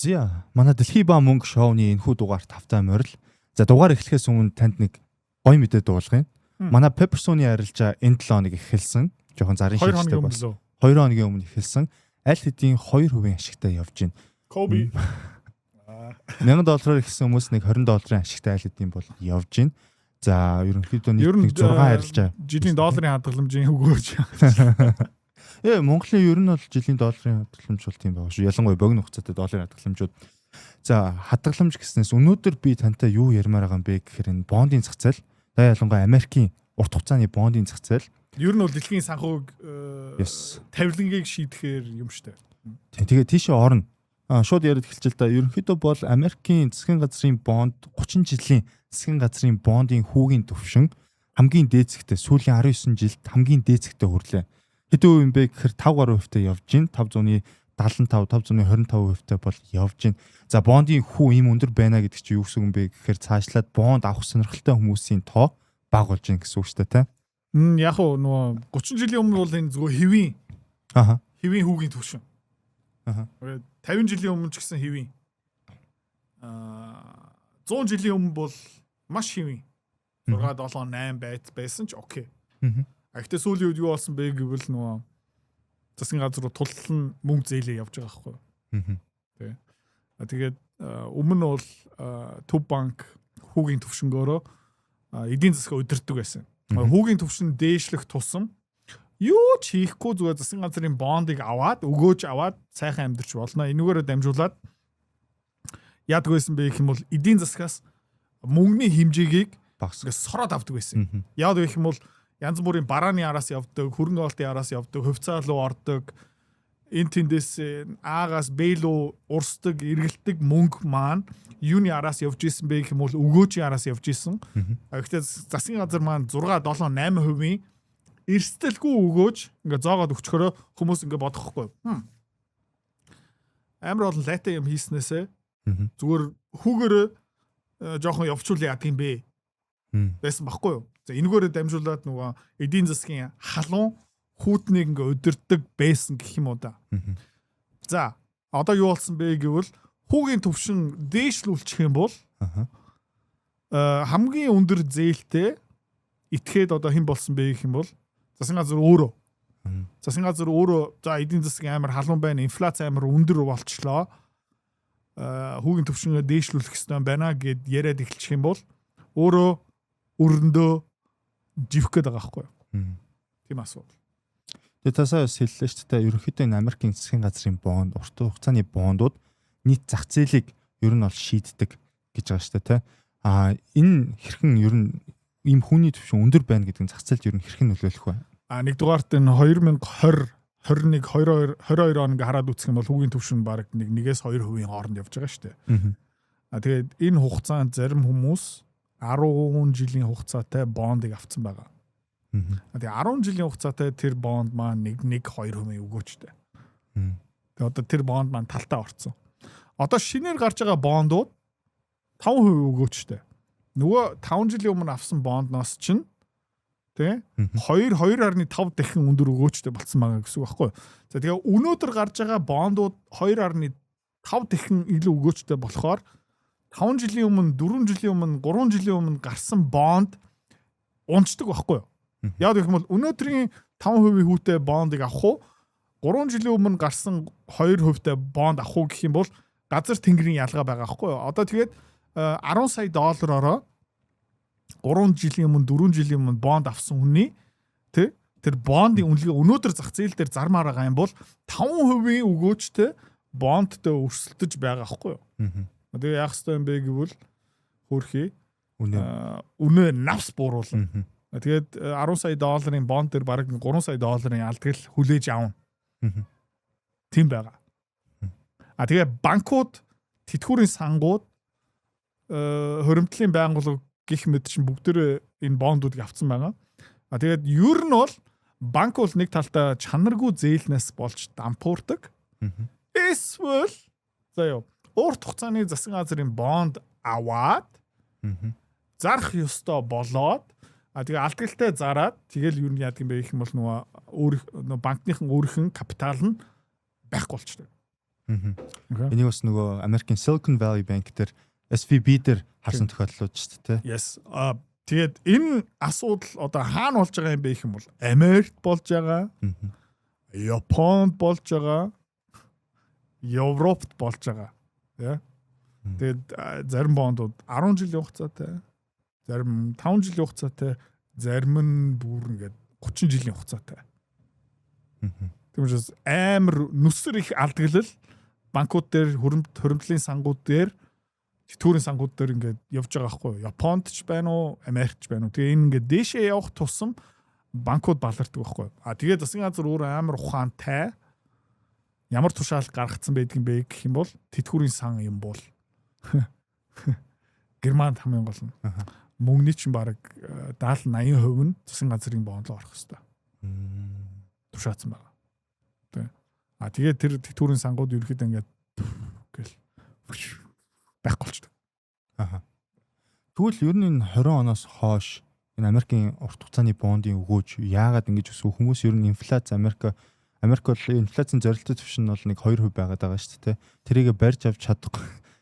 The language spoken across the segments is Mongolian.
За, манай Дэлхий ба мөнгө шоуны энэхүү дугаар тавтай морил. За, дугаар эхлэхээс өмнө танд нэг гоё мэдээ дуулгая. Манай Pepperstone-ы арилжаа энэ 7 хоног эхэлсэн. Жохон зарын 2 шилжтэй хоногийн өмнө болсон. лөө. 2 хоногийн өмнө эхэлсэн. Аль хэдийн 2% ашигтай явж байна. Коби. 1000 доллараар эхэлсэн хүмүүс нэг 20 долларын ашигтай аль хэдийн бол явж байна. За, ерөнхийдөө Ер нь нэг 6 арилжаа. Жилийн долларын хадгаламжийн өгөөж. Монголын ер нь бол жилийн долларын хадгаламж бол тийм байгаа шүү. Ялангуяа богино хугацаатай долларын хадгаламжууд. За, хадгаламж гэснээс өнөөдөр би тантай юу ярмаар байгаа юм бэ гэхээр энэ бондын зах зээл, за ялангуяа Америкийн урт хугацааны бондын зах зээл. Ер нь бол дэлхийн санхүүг тавилангийг шийдэхээр юм штэ. Тэгээ тийшээ орно. Шууд яриад эхэлчихэл та. Ерөнхийдөө бол Америкийн засгийн газрын бонд 30 жилийн засгийн газрын бондын хүүгийн түвшин хамгийн дээд зэгтээ сүүлийн 19 жилд хамгийн дээд зэгтээ хүрлээ. Хэдэн хувь юм бэ гэхээр 5 гаруй хувьтай явж гин 575 525 хувьтай бол явж гин. За, бондын хүү ийм өндөр байна гэдэг чинь юу гэсэн үг юм бэ гэхээр цаашлаад бонд авах сонирхолтой хүмүүсийн тоо бага болж гин гэсэн үг шүү дээ, тэ. Яг уу нөгөө 30 жилийн өмнө бол энэ зүгээр хэвийн хэвийн хүүгийн түвшин. 50 жилийн өмнө ч гэсэн хэвийн. 100 жилийн өмнө бол маш хэвийн. 6 7 8 байсан ч okay. А гэхдээ сүүлийн үед юу болсон бэ гэвэл нөгөө засгийн газар руу туллан мөнгө зээлээ явж байгаа байхгүй юу? А тэгээд өмнө нь бол Төв банк хүүгийн төвшнгөөрөө эдийн засгаа удирддаг байсан. Хүүгийн төвшин дээшлэх тусам юу ч хийхгүй зүгээр засгийн газрын бондыг аваад өгөөж аваад сайхан амьдарч болно. Энүүгээрээ дамжуулаад яадаг байсан бэ гэх юм бол эдийн засгаас мөнгөний хэмжээгийг Багас. ингээд сороод авдаг байсан. Яагаад гэх юм бол янз бүрийн барааны араас явдаг, хөрөнгө оруулалтын араас явдаг, хувьцаа руу ордог, энэ тэндээс А-гаас Б руу урсдаг, эргэлдэг мөнгө маань юуны араас явж исэн бэ гэх юм бол өгөөжийн араас явж исэн. А гэхдээ засгийн газар маань 6 7 8% эрсдэлгүй өгөөж ингээ зоогоод өчгөрөө хүмүүс ингээ бодохгүй. Амар олон лайтай юм хийснээсээ зүгээр хүүгээрээ жоохон явчуулъя яадаг юм бэ байсан баггүй юу. За, энэгээрээ дамжуулаад нөгөө эдийн засгийн халуун хүүтнийг ингээ удирддаг байсан гэх юм уу да. За, одоо юу болсон бэ гэвэл хүүгийн төвшин дээшлүүлчих юм бол хамгийн өндөр зээлтэй итгээд одоо хэн болсон бэ гэх юм бол засгийн газар өөрөө. Засгийн газар өөрөө за эдийн засаг амар халуун байна, инфляц амар өндөр болчлоо. Хүүгийн төвшнгөө дээшлүүлэх хэрэгтэй байна гэд яриад эхэлчих юм бол өөрөө өрөндөө живэх гээд байгаа байхгүй юу? Тийм асуудал. Тэгээ тасаа бас хэллээ шүү дээ. Ерөнхийдөө энэ Америкийн засгийн газрын бонд, урт хугацааны бондууд нийт зах зээлийг ер нь бол шийддэг гэж байгаа шүү дээ, тэ. А энэ хэрхэн ер нь ийм хүүний түвшин өндөр байна гэдэг нь зах зээлд ер нь хэрхэн нөлөөлөх вэ? А нэгдүгээрт энэ 2020 21 22 22 он ингээ хараад үзэх юм бол хүүгийн түвшин бараг нэг 1-ээс 2% хооронд явж байгаа шүү дээ. А тэгээд энэ хугацаанд зарим хүмүүс 10 жилийн хугацаатай бондыг авцсан байгаа. А тэгээ 10 жилийн хугацаатай тэр бонд маань 1 1 2% өгөөчтэй. Тэгээ одоо тэр бонд маань талтаа орцсон. Одоо шинээр гарч байгаа бондууд 5% өгөөчтэй. Нөгөө 5 жилийн өмнө авсан бондноос чинь тий 2 2.5 дахин өндөр өгөөчтэй болцсон байгаа гэсэн үг байхгүй юу? За, тэгээ өнөөдөр гарч байгаа бондууд 2.5 дахин илүү өгөөчтэй болохоор 5 жилийн өмнө, 4 жилийн өмнө, 3 жилийн өмнө гарсан бонд унцдаг байхгүй юу? Яг гэх юм бол өнөөдрийн 5% хүүтэй бондыг авах уу? 3 жилийн өмнө гарсан 2% бонд авах уу гэх юм бол газар тэнгэрийн ялгаа байгаа байхгүй юу? Одоо тэгээд 10 сая доллараароо 3 жилийн өмнө, 4 жилийн өмнө бонд авсан хүний тий тэр бондын үнэлгээ өнөөдөр зах зээл дээр зармаар байгаа юм бол 5% өгөөчтэй бондтой өрсөлдөж байгаа байхгүй юу? Тэгээ яах ёстой юм бэ гэвэл хөөрхий Үнэ. Үнэ навс бууруулна. Тэгээд 10 сая долларын бонд дээр бараг 3 сая долларын алдгал хүлээж авна. Тийм байгаа. А тэгээ банкуд, тэтгэврийн сангууд, хуримтлалын байгууллага гэх мэт чинь бүгдээрээ энэ бондуудыг авцсан байгаа. А тэгээд ер нь бол банк бол нэг талдаа чанаргүй зээлнээс болж дампуурдаг. Эсвэл за юу урт хугацааны засгийн газрын бонд аваад зарах ёстой болоод а тэгээ алдгалтай зараад тэгэл юу яадаг юм бэ гэх юм бол нөгөө өөр нөгөө банкныхан өөрийнх нь капитал нь байхгүй болчтой. Энийг бас нөгөө Америкийн Silicon Valley Bank дээр, SVB дээр харсан тохиолдлууд шүү дээ. Yes. А тэгээд энэ асуудал одоо хаана болж байгаа юм бэ гэх юм бол Америкт болж байгаа. Японд болж байгаа. Европт болж байгаа. Яа. Тэгээд зарим бондууд 10 жилийн хугацаатай, зарим 5 жилийн хугацаатай, зарим нь бүр ингээд 30 жилийн хугацаатай. Тийм учраас амар нүсэр их алдагдлал банкуд дээр, хуримтлалын сангууд дээр, тэтгэврийн сангууд дээр ингээд явж байгаа байхгүй юу? Японд ч байна уу, Америкт ч байна уу. Тэгээ энэ ингээд дээшээ явах тусам банкуд балардаг байхгүй юу? А тэгээ засгийн газар өөр амар ухаантай ямар тушаал гаргацсан байдаг юм бэ гэх юм бол тэтгэврийн сан юм бол Германд хамгийн гол нь мөнгөний чинь бараг 70 80% нь засгийн газрын бонд руу орох хэвээр тушаацсан байгаа. Тэ. А тэгээд тэр тэтгэврийн сангууд ерөөхдөө ингээд гэл байхгүй болчдөг. Аха. Тэгвэл ер нь энэ 20 оноос хойш энэ Америкийн урт хугацааны бондын өгөөж яагаад ингэж өсөв? Хүмүүс ер нь инфляц Америк бол инфляцийн зорилттой түвшин нь бол нэг 2% байгаад байгаа шүү дээ. Тэрийг барьж авч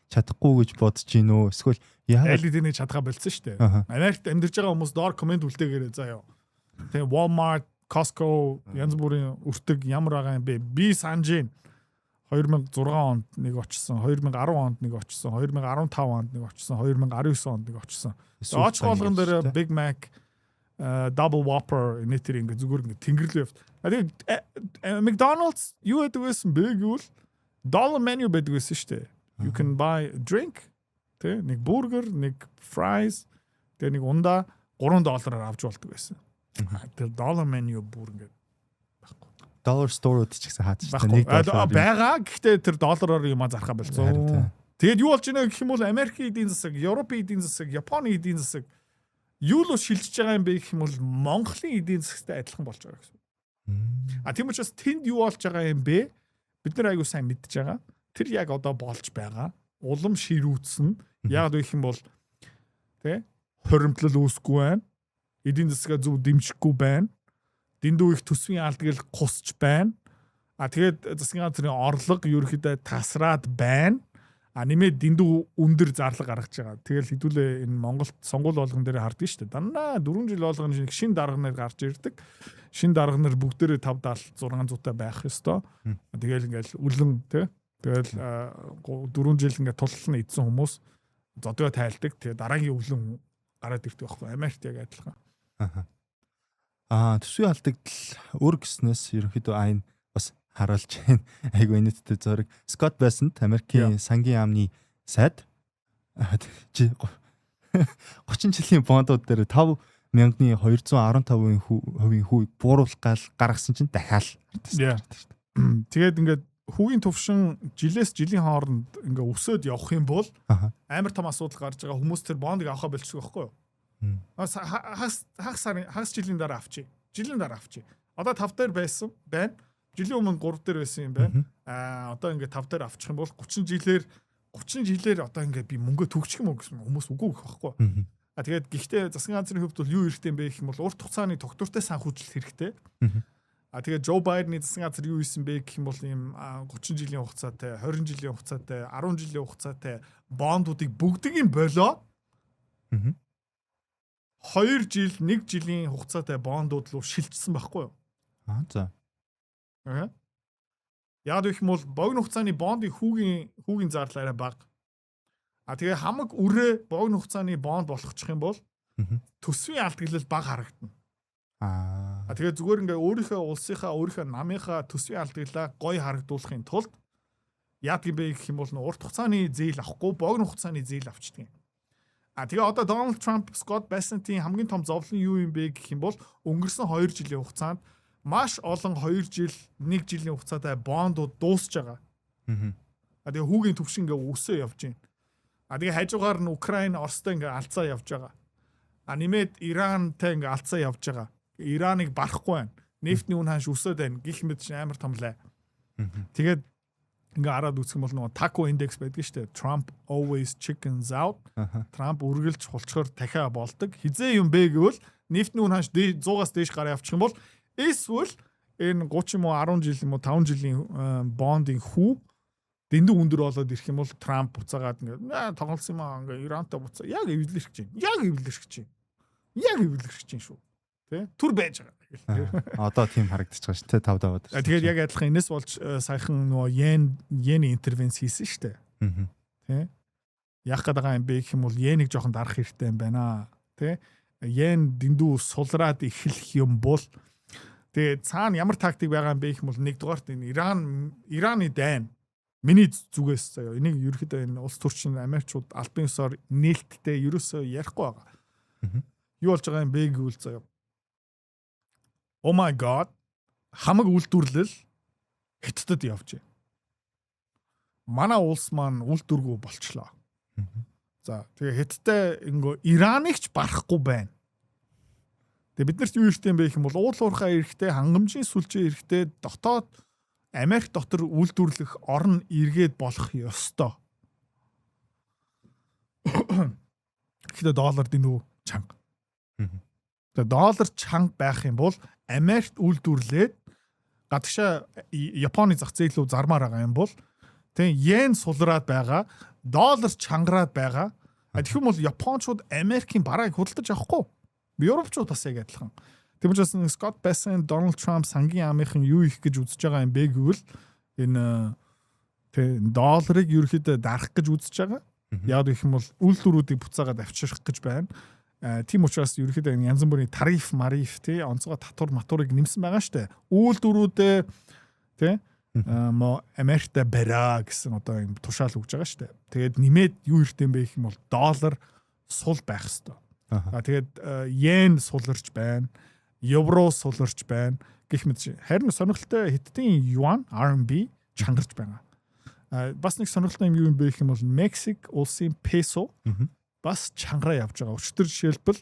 чадахгүй гэж бодож гин үү? Эсвэл яагаад Аль хэдийн чадхаа болцсон шүү дээ. Америкт амьдарч байгаа хүмүүс доор comment үлдээгээрэй заяа. Тэгээ Walmart, Costco янз бүрийн өртөг ямар байгаа юм бэ? Би санаж байна. 2006 онд нэг очсон, 2010 онд нэг очсон, 2015 онд нэг очсон, 2019 онд нэг очсон. Очих болгон дээр Big Mac, Double Whopper энэ тэр ингээ зүгээр ингээ тэнгэрлээ явт. А тэгээ McDonald's юу гэдэг байсан бэ гэвэл dollar menu байдаг байсан шүү дээ. You can buy a drink, тэ, нэг бургер, нэг fries, тэгээ нэг ундаа 3 доллараар авч болдог байсан. Тэр dollar menu бүр ингээ байхгүй. Dollar store-ууд ч гэсэн хаац шүү дээ. 1 доллар байгаа. Гэхдээ тэр доллараар юм а зархаа болцсон. Тэгээд юу болж байна гэх юм бол Америкийн эдийн засаг, Европын эдийн засаг, Японы эдийн засаг юу л шилжиж байгаа юм бэ гэх юм бол Монголын эдийн засагтай адилхан болж байгаа гэсэн. А тийм учраас тэнд юу болж байгаа юм бэ? Бид нар аягүй сайн мэдж байгаа. Тэр яг одоо болж байгаа. Улам ширүүцсэн. Яг гэх юм бол тэ хуримтлал үүсэхгүй байна. Эдийн засгаа зөв дэмжихгүй байна. Дэндүү их төсвийн алдагдал кусч байна. А тэгээд засгийн газрын орлого ерөөхдөө тасраад байна. А нэмээд дэндүү өндөр зарлага гаргаж байгаа. Тэгэл хэдүүлээ энэ Монголд сонгуул болгон дээр харддаг шүү дээ. Дандаа 4 жил болгоно нэг шин дарга нар гарч ирдэг. Шин дарга нар бүгдээрээ 5 70 600 та байх ёстой. Тэгэл ингээл үлэн тий. Тэгэл 4 жил ингээд тулал нь идсэн хүмүүс зодгоо тайлдаг. Тэгээ дараагийн өвлөн гараад ирдэг байхгүй. Америкт яг адилхан. Аа, төсвийн алдагдал өөр гиснээс ерөнхийдөө айн бас харуулж байна. Айгу инээдтэй зураг. Scott Bessent, Америкийн сангийн яамны сайд, 30 жилийн бондууд дээр 5 мянганы 215 хувийн хүү бууруулах гал гаргасан чинь дахиад. Тэгээд ингээд хүүгийн төвшин жилээс жилийн хооронд ингээ өсөөд явах юм бол амар том асуудал гарч байгаа. Хүмүүс тэр бондыг авахаа болчихсон байхгүй юу? Хагас хагас сарын хагас жилийн дараа авчи. Жилийн дараа авчи. Одоо 5 дээр байсан байна. Жилийн өмнө 3 дээр байсан юм байна. Аа, одоо ингээ 5 дээр авчих юм бол 30 жилээр одоо ингээ би мөнгө төгчих юм уу гэсэн хүмүүс үгүй гэх байхгүй. А тэгээд гэхдээ засгийн газрын хувьд бол юу хэрэгтэй юм бэ гэх юм бол урт хугацааны тогтвортой санхүүжилт хэрэгтэй. А тэгээд Жо Байдны засгийн газар юу хийсэн бэ гэх юм бол ийм 30 жилийн хугацаатай, 20 жилийн хугацаатай, 10 жилийн хугацаатай бондуудыг бүгдийг нь болоо. 2 жил, 1 жилийн хугацаатай бондууд руу шилжсэн байхгүй юу? Аа, за. Аа. Яг гэх юм бол богино хугацааны бондын хүүгийн зардал арай бага. А тэгээ хамаг үрээ богино хугацааны бонд болгочих юм бол төсвийн алдагдлал бага харагдана. Аа. А тэгээ зүгээр ингээ өөрийнхөө улсынхаа, өөрийнхөө намынхаа төсвийн алдагдлаа гоё харагдуулахын тулд яадаг юм бэ гэх юм бол урт хугацааны зээл авахгүй, богино хугацааны зээл авчдаг юм. А тэгээ одоо Дональд Трамп, Скотт Бессентийн хамгийн том зовлон юу юм бэ гэх юм бол өнгөрсөн 2 жилийн хугацаанд маш олон 2 жил, 1 жилийн хугацаатай бондууд дуусч байгаа. А тэгээ хүүгийн төвшин ингээ өсөө явж байна. А тэгээ хажуугаар нь Украин Оростой ингээ алцаа явж байгаа. А нэмээд Ирантай ингээ алцаа явж байгаа. Ираныг барахгүй байна. Нефтний үн ханш өсөөд байна. Гэх мэт чинь амар том лай. Тэгээд ингээ хараад үзэх юм бол нөгөө TACO index байдаг шүү дээ. Trump always chickens out. Трамп үргэлж хулчгар дахиа болдог. Хизээ юм бэ гэвэл нефтний үн ханш 100-аас дээш гараа явчих юм бол эсвэл энэ 30 юм уу, 10 жил юм уу, 5 жилийн бондын хүү Дэндүү өндөр болоод ирэх юм бол Трамп буцаагаад ингээд тоглосон юм аа, ингээд Ирантай буцаа яг эвлэрэх гэж байна. Яг эвлэрэх гэж байна. Яг эвлэрэх гэж байна шүү. Тэ? Түр байж байгаа. Одоо тийм харагдчих байгаа шүү, тэ, тав даваад. Тэгээд яг адилхан энэс болж саяхан нөгөө йений интервенц хийсэн шүү дээ. Тэ? Яг гээд байгаа юм бэ гэх юм бол йенийг жоохон дарах хэрэгтэй юм байна. Тэ? Йен дэндүү сулраад эхлэх юм бол тэгээд цаана ямар тактик байгаа юм бэ гэх юм бол, нэгдүгээрт энэ Ираны дайн миний зүгээс заяа, энийг ерөөхдөө энэ улс төрчин Америкчууд албан ёсоор нээлттэй ерөөсөө ярихгүй байгаа. Юу болж байгаа юм бэ гэвэл заяа. Oh my God, хамаг үйлдвэрлэл Хятадд явж байна. Манай улс маань үйлдвэргүй болчлоо. За, тэгээ Хятадтай ингээ Ираныг ч барахгүй байна. Тэгээ бид нарт юу хэрэгтэй юм бэ гэх юм бол уул уурхай эрэхтэй, хангамжийн сүлжээ эрэхтэй, дотоод Америк дотор үйлдвэрлэх орн эргээд болох ёстой. Гэхдээ доллар дэндүү чанга. Тэгээ доллар чанга байх юм бол Америкт үйлдвэрлээд гадагшаа Японы зах зээл рүү зармаар байгаа юм бол, тийм, йен сулраад байгаа, доллар чангараад байгаа. Тэгэх юм бол Япончууд Америкийн барааг худалдаж авахгүй. Европчууд бас яг адилхан. Тийм учраас Скотт Бессент, Дональд Трамп сангийн яамынхан юу их гэж үзэж байгаа юм бэ гэвэл энэ, тэ, долларыг ерөөхдөө дарах гэж үзэж байгаа. Яг гэх юм бол үйлдвэрүүдийг буцаагаад авчрах гэж байна. Тийм учраас ерөөхдөө энэ янз бүрийн тариф, мариф, тий, онцгой татвар матурыг нэмсэн байгаа штэ. Үйлдвэрүүдээ, тий, мо Америкта бариа гэсэн одоо юм тушаал өгж байгаа штэ. Тэгээд нэмээд юу хэрэгтэй юм бэ гэх юм бол доллар сул байх хэвээр. А тэгээд йен суларч байна, евро суларч байна гэх мэт. Харин сонирхолтой, Хятадын юан RMB чангарч байгаа. Бас нэг сонирхолтой юм юу юм бэ гэх юм бол Мексик улсын песо бас чангараа явж байгаа. Өчигдөр жишээлбэл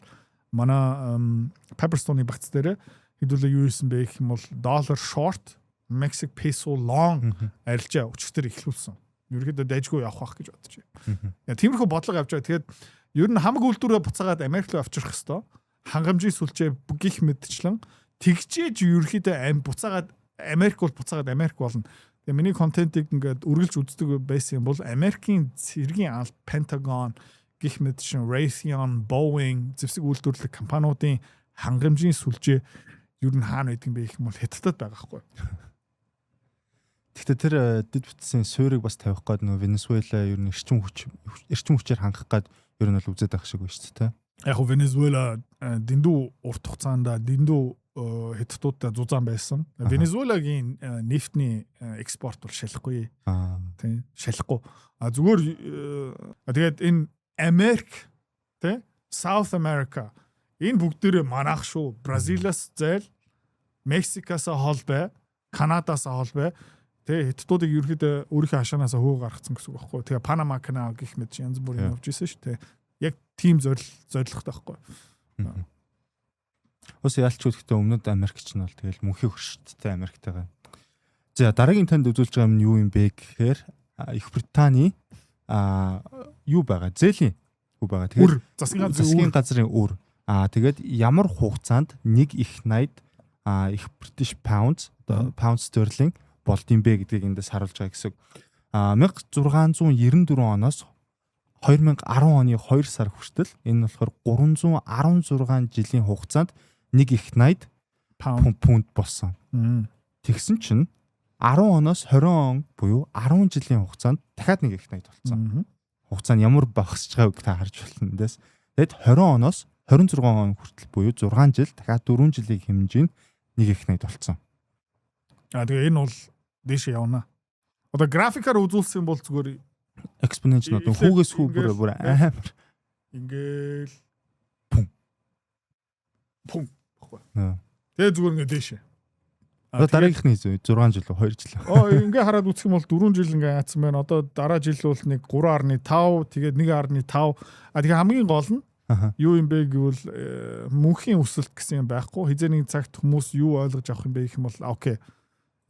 манай Pepperstone-ы багц дээр хэдүүлээ юу хийсэн бэ гэх юм бол доллар short, Мексик песо long арилжаа өчигдөр эхлүүлсэн. Ерөнхийдөө дайжгүй явах байх гэж бодож байна. Тиймэрхүү бодлого явж байгаа. Тэгээд ер нь хамаг үйлдвэрээ буцаагаад Америк руу авчрах хэвээр, хангамжийн сүлжээ гих мэтчлэн тэгжээж ерөнхийдөө буцаагаад Америк бол буцаагаад Америк болно. Тэгээ миний контентыг ингээд үргэлж үздэг байсан юм бол Америкийн цэргийн алба, Pentagon гих мэт шин, Raytheon, Boeing зэвсэг үйлдвэрлэх компаниудын хангамжийн сүлжээ ер нь хаана байдаг юм бэ гэх юм бол Хятадд байгаа байхгүй. Гэхдээ тэр дэд бүтцийн суурийг бас тавих гээд нөө Венесуэла ер нь эрчим хүчээр хангах гээд ер нь бол үзээд байх шиг байна шүү дээ. Яг хөө Венесуэла дэндүү урт хугацаанд дэндүү Хятадуудтай зузаан байсан. Венесуэлагийн нефтний экспорт бол шалахгүй. Тийм, шалахгүй. А зүгээр тэгээд энэ Америк, тий, South America энэ бүгдээрээ манайх шүү. Бразилиас зайл, Мексикаас хол бай, Канадаас хол бай. Тэ, хятадуудыг ерөөхдөө өөрийнхөө хашаанаас хөө гаргацсан гэсэн үг байхгүй. Тэгээ Панама канал гэх мэт янз бүрийн явж исэн шүү дээ. Яг тийм зорилготой байхгүй. Ус ялч гэхдээ өмнөд Америк ч нь бол тэгэл мөнхийн хөршөлттэй Америктайгаа. За, дараагийн танд үзүүлж байгаа юм нь юу юм бэ гэхээр Их Британий юу байгаа? Зээлийн юу байгаа. Тэгээд засгийн газрын засгийн газрын үр. Тэгээд ямар хугацаанд нэг их 80 их British pounds, одоо pound sterling болд юм бэ гэдгийг эндээс харуулж байгаа гэсэн. 1694 оноос 2010 оны 2 сар хүртэл, энэ нь болохоор 316 жилийн хугацаанд нэг их 80 паунд болсон. Тэгсэн чинь 10 оноос 20 он буюу 10 жилийн хугацаанд дахиад нэг их 80 болсон. Хугацаа нь ямар багасч байгааг та харж байна эндээс. Тэгэд 20 оноос 26 он хүртэл буюу 6 жил, дахиад 4 жилийн хэмжээнд нэг их 80 болсон. А тэгээ энэ бол дээшээ явна. Одоо графикаар үзүүлсэн бол зүгээр exponential, одоо хүүгээс хүү бүр бүр амар ингээл пум пум баггүй. Тэгээ зүгээр ингээ дээшээ. Одоо дараагийнх нь 6 жил үү, 2 жил. Оо, ингээ хараад үзэх юм бол 4 жил ингээ яатсан байна. Одоо дараа жил бол нэг 3.5, тэгээд 1.5. А тэгээ хамгийн гол нь юу юм бэ гэвэл мөнхийн өсөлт гэсэн юм байхгүй. Хизээ нэг цагт хүмүүс юу ойлгож авах юм бэ гэх юм бол okay,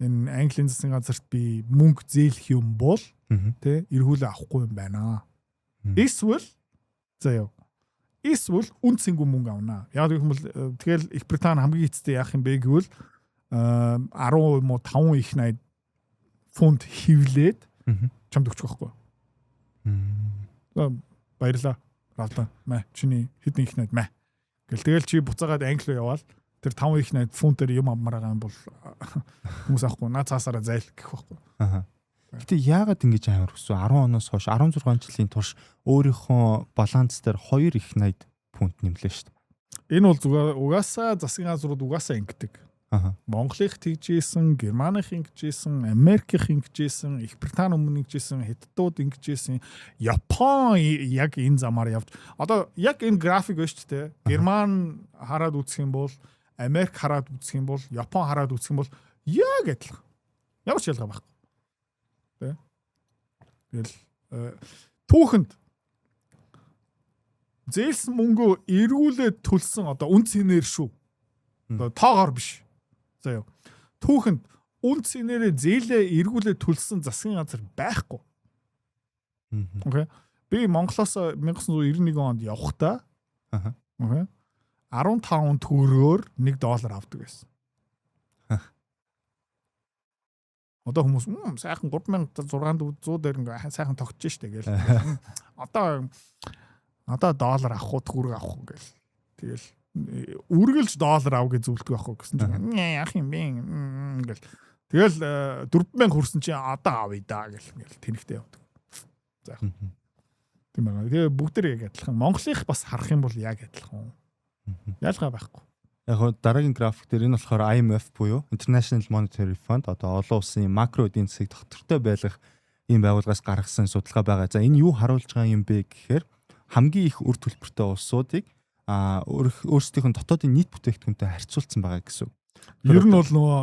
энэ Английн засгийн газарт би мөнгө зээлэх юм бол, тэ, эргүүлээ авахгүй юм байна. Эсвэл заяа. Эсвэл үн цэнгүй мөнгө авнаа. Яг гэх юм бол тэгэл Их Британи хамгийн эцэстээ яах юм бэ гэвэл 10 юм уу 5 их 80 фунт хевлээд Чамд өгчих байхгүй. Баярлаа. Равдан. Мэ чиний хэдэн их найд мэ. Гэл тэгэл чи буцаагаад Англи руу яваал тэр 5 их найд фунтээр юм авмаар байгаа юм бол хүмүүс авахгүй наа цаасаараа зайл гэх байхгүй. Аа. Гэтэ яагаад ингэж амар өссөн? 10 оноос хойш 16 жилийн турш өөрийнхөө баланс дээр 2 их найд фунт нэмлээ шүү дээ. Энэ бол зүгээр угаасаа засгийн газрууд угаасаа ингэдэг. Монголынх тэгжсэн, Германых ингэжсэн, Америкийнх ингэжсэн, Их Британи өмнө ингэжсэн, Хятадууд ингэжсэн, Япон яг энэ замаар явж. Одоо яг энэ график байна шүү дээ. Герман хараад үзэх юм бол, Америк хараад үзэх юм бол, Япон хараад үзэх юм бол яг адилхан. Ямар ч ялгаа байхгүй. Тэ? Тэгэл түүхэнд зээлсэн мөнгөө эргүүлээд төлсөн одоо үн цэнээр шүү. Одоо тоогоор биш. За яа. Түүхэнд үн цэнээрээ зээлээ эргүүлээд төлсөн засгийн газар байхгүй. Okay. Би Монголоос 1991 онд явахдаа okay. 15 төгрөгөөр 1 доллар авдаг байсан. Одоо хүмүүс сайхан 3600 дээр ингээ сайхан тогтож штэ гээл. Одоо доллар авах уу, төгрөг авах уу гээл. Тэгэл үргэлж доллар ав гэж зөвлөдөг байхгүй гэсэн чинь яах юм бэ гэл. Тэгэл 4000 хүрсэн чинь одоо авъя да гэл ингээл тэнэгтэй явдаг. За. Тийм байгаа. Тэгээ бүгд яг адилхан. Монголынх бас харах юм бол яг адилхан. Ялгаа байхгүй. Яг гоо дараагийн график дээр энэ болохоор IMF буюу International Monetary Fund, одоо олон улсын макро эдийн засгийг тогтвортой байлгах ийм байгууллагаас гаргасан судалгаа байгаа. За, энэ юу харуулж байгаа юм бэ гэхээр хамгийн их үр төлбөртэй улсуудыг өөрсдийнх нь дотоодын нийт бүтээгдэхүүнтэй харьцуулсан байгаа гэсэн үг. Ер нь бол нөгөө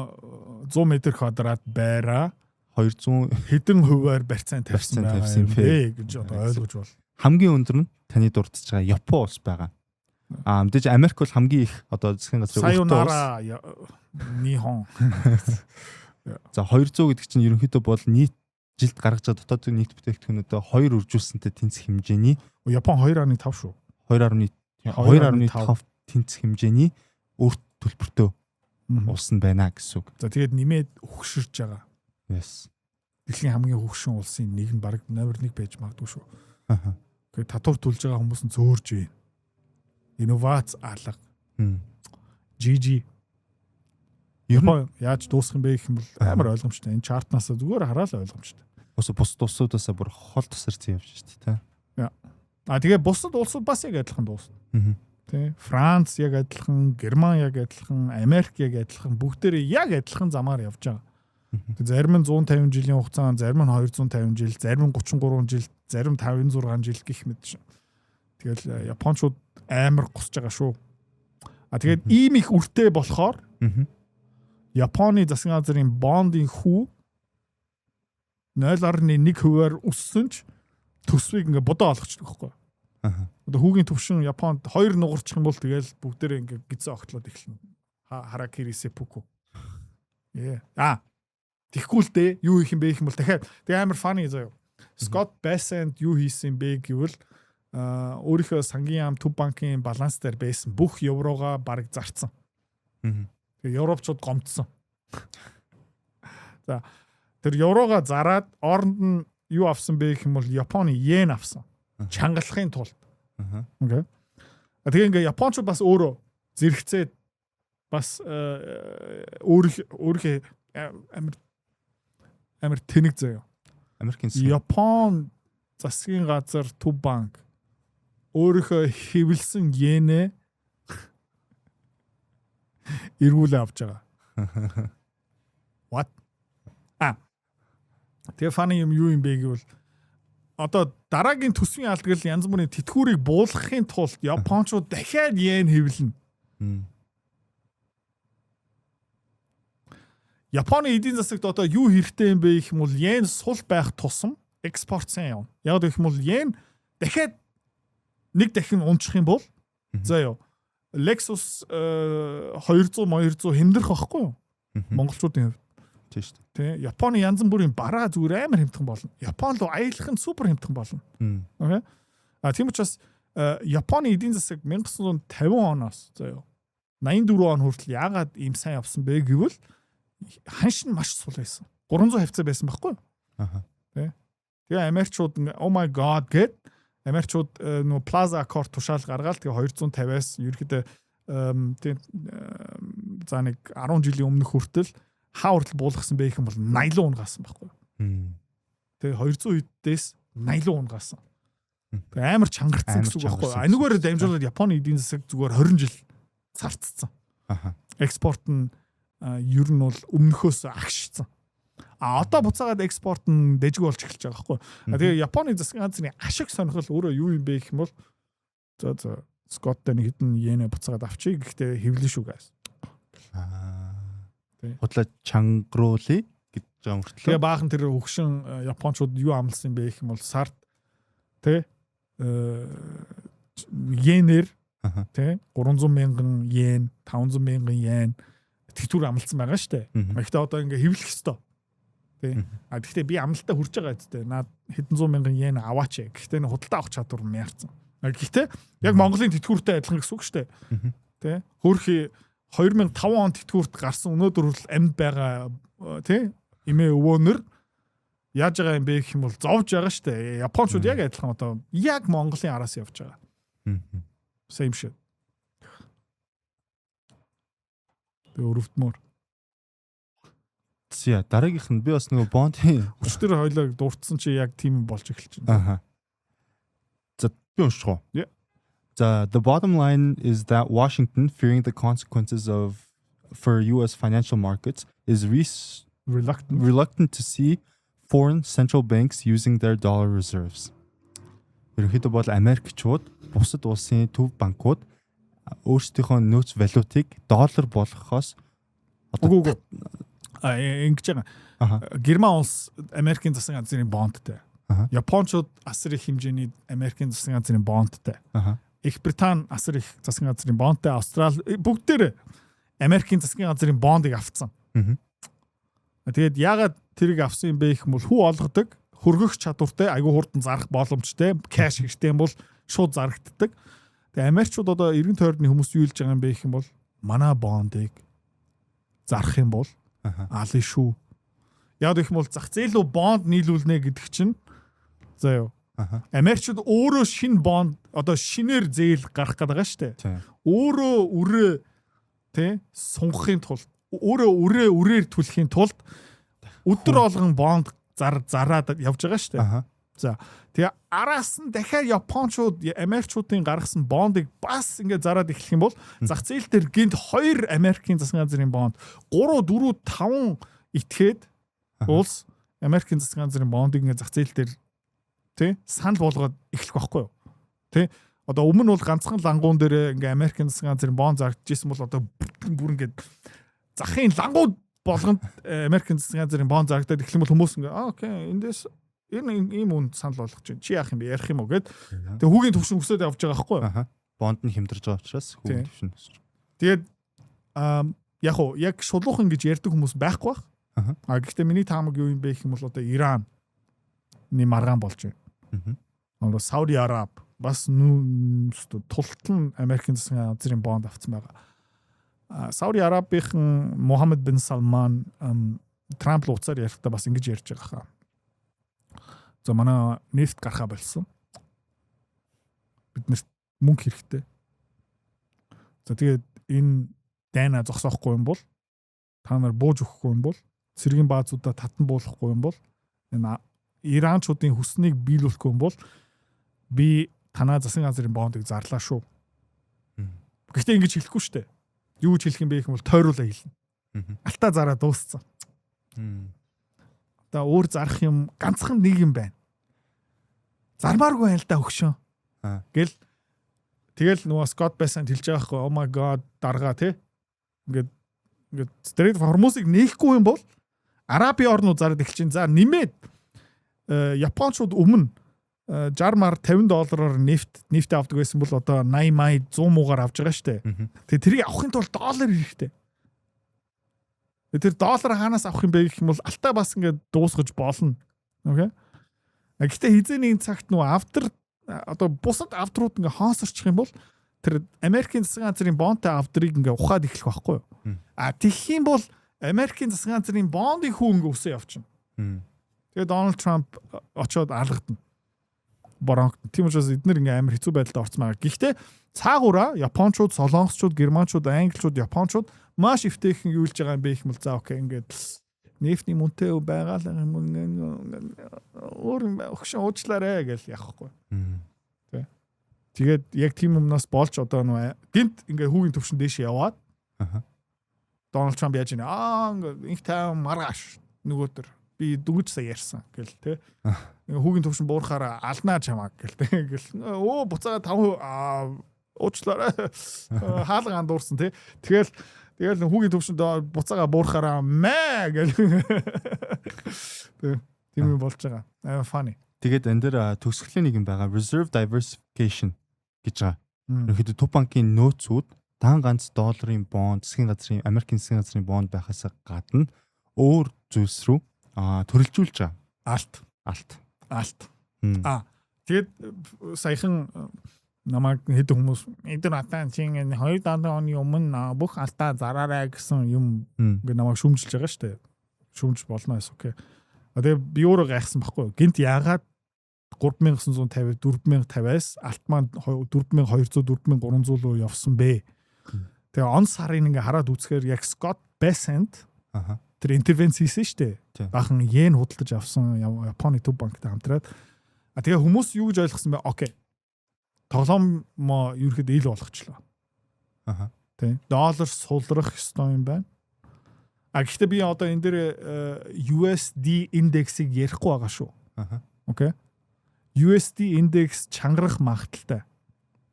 100 м квадрат байраа 200 хэдэн хувиар барьцаан тавьсан байгаа юм бэ гэж одоо ойлгож бол. Хамгийн өндөр нь таны дурдж байгаа Япон улс байгаа. Аа, мэдээж Америк бол хамгийн их одоо засгийн газрын өртөө улс. Нихон. За, 200 гэдэг чинь ерөнхийдөө бол нийт жилд гаргаж байгаа дотоодын нийт бүтээгдэхүүнүүдээ хоёр үржүүлсэнтэй тэнцэх хэмжээний. Япон 2.5 шүү. 2.2.5 тэнцэх хэмжээний үр төлбөртөө улс нь байна гэсэн үг. За, тэгээд нэмээд хөгшөрч байгаа. Yes. Дэлхийн хамгийн хөгшин улсын нэг нь баг номер 1 байж магадгүй шүү. Тэгээд татвар төлж байгаа хүмүүс нь зөөрж байна. Инновац алга. GG. Япон яаж дуусах юм бэ гэх юм бол амар ойлгомжтой. Энэ chart наас зүгээр хараад ойлгомжтой. Ус бус улсуудаас бүр хол тасарсан явж шүү дээ, тэ. А, тэгээ бусад улсууд бас яг адилхан дуусна. Тэ. Франц яг адилхан, Герман яг адилхан, Америк яг адилхан, бүгдээрээ яг адилхан замаар явж байгаа. Зарим нь 150 жилийн хугацаанд, зарим нь 250 жил, зарим нь 33 жил, зарим 56 жил гэх мэт шин. Тэгэл японочууд амар гусж байгаа шүү. А, тэгээд ийм их үртэй болохоор Японы засгийн газрын бондын хүү 0.1 хувиар өссөн ч төсвийг ингээ бодоо олгочдөг байхгүй. Одоо хүүгийн төвшин Японд 2 нугарчих юм бол тэгэл бүгдээрээ ингээ гизээ огтлоод эхэлнэ. Харакири, сеппуку. Ээ. А. Тэгэхгүй л дээ. Юу хийх юм бэ гэх юм бол дахиад тэг амар funny заяа. Scott Bessent юу хийсэн бэ гэвэл өөрийнхөө сангийн яам, төв банкын баланс дээр байсан бүх еврогоо бараг зарцсан. Тэгээ европчууд гомдсон. За, тэр еврогоо зараад оронд нь юу авсан бэ гэх юм бол Японы йен авсан. Чангалахын тулд. Okay. Тэгээ ингээ японочууд бас өөрөө зэрэгцээд бас өөрийнхөө амар амар тэнэг заяа. Америкийн Япон засгийн газар, төв банк өөрийнхөө хэвлсэн йенээ эргүүлээ авч байгаа. What? А. Тэгээ funny юм юу юм бэ гэвэл одоо дараагийн төсвийн алдгал янз бүрийн тэтгэврийг буулгахын тулд японочууд дахиад йен хэвлэнэ. Японы эдийн засагт одоо юу хэрэгтэй юм бэ гэх юм бол йен сул байх тусам экспорт сайн явна. Яг гэх юм бол йен дахиад нэг дахин унчих юм бол заа юу Lexus 200 200 хямдрах байхгүй юу? Монголчуудын хувьд. Тийм шүү дээ. Тэ, Японы янз бүрийн бараа зүгээр амар хямдхан болно. Япон руу аялах нь супер хямдхан болно. Okay. А, тийм учраас Японы эдийн засаг 1950 оноос заа юу 84 он хүртэл яагаад ийм сайн явсан бэ гэвэл ханш нь маш сул байсан. 300 хавцаа байсан байхгүй юу? Аха. Тэ. Тэгээ Америкчууд "Oh my god" гэд Америкчууд нөгөө Plaza Accord тушаал гаргаад, тэгээ 250-аас ерөөхдөө тийм за нэг 10 жилийн өмнөх хүртэл хаа хүртэл буулгасан бэ гэх юм бол 80 руу унагаасан байхгүй. Тэгээ 200 хэдээс 80 руу унагаасан. Тэгээ амар чангарцсан гэсэн үг байхгүй. Энэгээр дамжуулаад Японы эдийн засаг зүгээр 20 жил царцсан. Экспорт нь ер нь бол өмнөхөөс агшсан. А одоо буцаагаад экспорт нь дэжиг болж эхэлж байгаа байхгүй. Тэгээ Японы засгийн газрын ашиг сонирхол өөрөө юу юм бэ гэх юм бол за Скотттой нэг хэдэн йенэ буцаагаад авчий, гэхдээ хэвлэн шүү guys. Худлаа чангруулъя гэж байгаа мөртлөө. Тэгээ баахан тэр хөгшин японочууд юу амласан юм бэ гэх юм бол сард тэ йенээр тэ 300 мянган йен, 500 мянган йен тэтгэвэр амласан байгаа шүү дээ. Гэхдээ одоо ингээ хэвлэх ёстой. Тэ. А гэхдээ би амлалтаа хүрч байгаа зү. Наад хэдэн зуун мянган йен аваач. Гэхдээ нэг худалдаа авах чадвар нь яарсан. Гэхдээ яг Монголын тэтгэвртэй адилхан гэсэн үг шүү дээ. Тэ. Хөөрхий 2005 он тэтгэврт гарсан, өнөөдөр хүртэл амьд байгаа тий эмээ өвөөнөр яаж байгаа юм бэ гэх юм бол зовж байгаа шүү дээ. Япончууд яг адилхан одоо яг Монголын араас явж байгаа. Same shit. Тэгээ өрөвдмөр. За, дараагийнх нь би бас нөгөө бондын Өчтөр хоёлоо дурдсан чи яг тийм болж эхэлж байна. Аха. За, би унших уу? Yeah. За, the bottom line is that Washington, fearing the consequences of for US financial markets, is Reluctant. reluctant to see foreign central banks using their dollar reserves. Ерөнхийдөө бол Америкчууд бусад улсын төв банкуд өөрсдийнхөө нөөц валютыг доллар болгохоос Үгүй, үгүй. А ингэж байгаа. Герман улс Америкийн засгийн газрын бондтой. Япончууд асар их хэмжээний Америкийн засгийн газрын бондтой. Их Британи асар их засгийн газрын бондтой, Австрали бүгдээр Америкийн засгийн газрын бондыг авцсан. Тэгээд яагаад тэрийг авсан юм бэ гэх юм бол хүү олгодог, хөргөх чадвартай, айгүй хурдан зарах боломжтой, cash хэрэгтэй юм бол шууд зарагддаг. Тэгээ Америкчууд одоо эргэн тойрны хүмүүс юу хэлж байгаа юм бэ гэх юм бол манай бондыг зарах юм бол алын шүү. Яг гэх юм бол зах зээл рүү бонд нийлүүлнэ гэдэг чинь заа юу. Америкчууд өөрөө шинэ бонд, одоо шинээр зээл гаргах гэдэг байгаа шүү дээ. Өөрөө өрөө тий сунгахын тулд, өөрөө өрөө үрээр түлхэхийн тулд өдөр болгон бонд зараад явж байгаа шүү дээ. За, тэгээ араас нь дахиад Япончууд Америкчуудын гаргасан бондыг бас ингээд зараад эхлэх юм бол зах зээл дээр гинт хоёр Америкийн засгийн газрын бонд, 3 4 5 этгээд улс Америкийн засгийн газрын бондыг ингээд зах зээл дээр тий санал болгоод эхлэх байхгүй юу? Тий Одоо өмнө нь бол ганцхан лангуун дээр ингээ Америкийн засгийн газрын бонд зарагдчихсан бол одоо бүр ингээд захын лангууд болгонд Америкийн засгийн газрын бонд зарагдаад эхлэх юм бол хүмүүс ингээ "Аа, okay, эндээс энэ ийм үнд санал болгож чинь чи яах юм бэ, ярих юм уу" гэд тэгээ хүүгийн төвшин өсөөд явж байгаа байхгүй юу? Аха. Бонд нь хямдарж байгаа учраас хүүгийн төвшин өсөж. Тэгээд яг уу яг шулуухан гэж ярьдаг хүмүүс байхгүй бах. А гэхдээ миний таамаг юу юм бэ гэх юм бол одоо Иран нэг маргаан болж байна. Одоо Сауди Араб бас тултал Америкийн засгийн газрын бонд авцсан байгаа. Сауди Арабийн Мохаммед бин Салман Трамп л уцаар ярихдаа бас ингэж ярьж байгаа хаа. За, манай нефт гарахаа болсон. Бид нарт мөнгө хэрэгтэй. За, тэгээд энэ дайна зогсоохгүй юм бол, та нар бууж өгөхгүй юм бол, цэргийн баазуудаа татан буулгахгүй юм бол, энэ Иранчуудын хүснийг биелүүлэхгүй юм бол би танаа засгийн газрын бондыг зарлаа шүү. Гэхдээ ингэж хэлэхгүй шүү дээ. Юу гэж хэлэх юм бэ гэх юм бол тойруулаа хэлнэ. Алтаа зараа дууссан. Одоо өөр зарах юм ганцхан нэг юм байна. Зармааргүй байна л да, өгшөн. Гэл тэгэл нөгөө Scott Bessent хэлж байгаа хгүй, "Oh my god, даргаа", тий. Ингээд Strait of Hormuz-ыг нээхгүй юм бол Арабын орнууд зараад эхэлж чинь. За, нэмээд Япончууд өмнө 60 мар 50 доллараар нефт авдаг байсан бол одоо 80 май 100 муугаар авч байгаа штэ. Тэгээ тэрийг авахын тулд доллар хэрэгтэй. Тэр доллар хаанаас авах юм бэ гэх юм бол алтаа бас ингээд дуусгаж болно. Okay. Гэхдээ хизээ нэгэн цагт нөгөө авдар, одоо бусад авдрууд ингээ хоосорчих юм бол тэр Америкийн засгийн газрын бондтой авдрыг ингээ ухаад эхлэх байхгүй юу? А тэгэх юм бол Америкийн засгийн газрын бондын хүү ингээ өсөө явчихна. Тэгээ Дональд Трамп очоод алгадна. Боронг. Тийм учраас эднэр ингээ амар хэцүү байдалд орцсон байгаа. Гэхдээ цаагаараа японочууд, солонгосчууд, германчууд, англичууд, японочууд маш эвтэйхэн юу хэлж байгаа юм бэ гэх юм бол за okay, ингээд нефтний мөнтэй байгаа л юм, өөр өгшин уучлаарэ гэж явахгүй. Тэ. Тэгээд яг тийм юмнаас болж одоо нөө гинт ингээ хүүгийн төвшин дээш яваад Дональд Трамп яаж ийнэ? Аа, ингээ инх тайван, маргааш нөгөөдөр би дөнгөж сая ярьсан гэл тэ. Ингээ хүүгийн төвшин буурахаараа алнаа чамааг гэл тэ. Ингээл өө буцаага 5% уучлаарай, хаалга андуурсан тий. Тэгэл хүүгийн төвшөнд буцаага буурахаараа мэ гэл. Тий. Тийм юм болж байгаа. Амар funny. Тэгээд энэ дээр төгсгөлийн нэг юм байгаа. Reserve diversification гэж байгаа. Ерөнхийдөө төв банкын нөөцүүд дан ганц долларын бонд, засгийн газрын, Америкийн засгийн газрын бонд байхаас гадна өөр зүйлс рүү төрөлжүүлж байгаа. Алт. Алт. Алт. Аа, тэгээд саяхан намайг хэдэн хүмүүс эдгээр атаа чи ингэ 2070 оны өмнө бүх алтаа зараарай гэсэн юм ингээ намайг шүүмжилж байгаа шүү дээ. Шүүмж болно гэсэн, okay. А тэгээ би өөрөө гайхсан байхгүй юу? Гинт яагаад 3950, 4050-аас алт маань 4200, 4300 руу явсан бэ? Тэгээ он сарын ингээ хараад үзэхээр яг Scott Bessent тэр интервенц хийсэн шүү дээ. Баахан йен худалдаж авсан Японы төв банктай хамтраад. А тэгээ хүмүүс юу гэж ойлгосон бэ? Okay. Тоглоомоо ерөөхдөө ил болгочлоо. Тэ. Доллар сулрах ёстой юм байна. А гэхдээ би одоо энэ дээр USD индексийг ярихгүй байгаа шүү. Okay. USD индекс чангарах магадлалтай.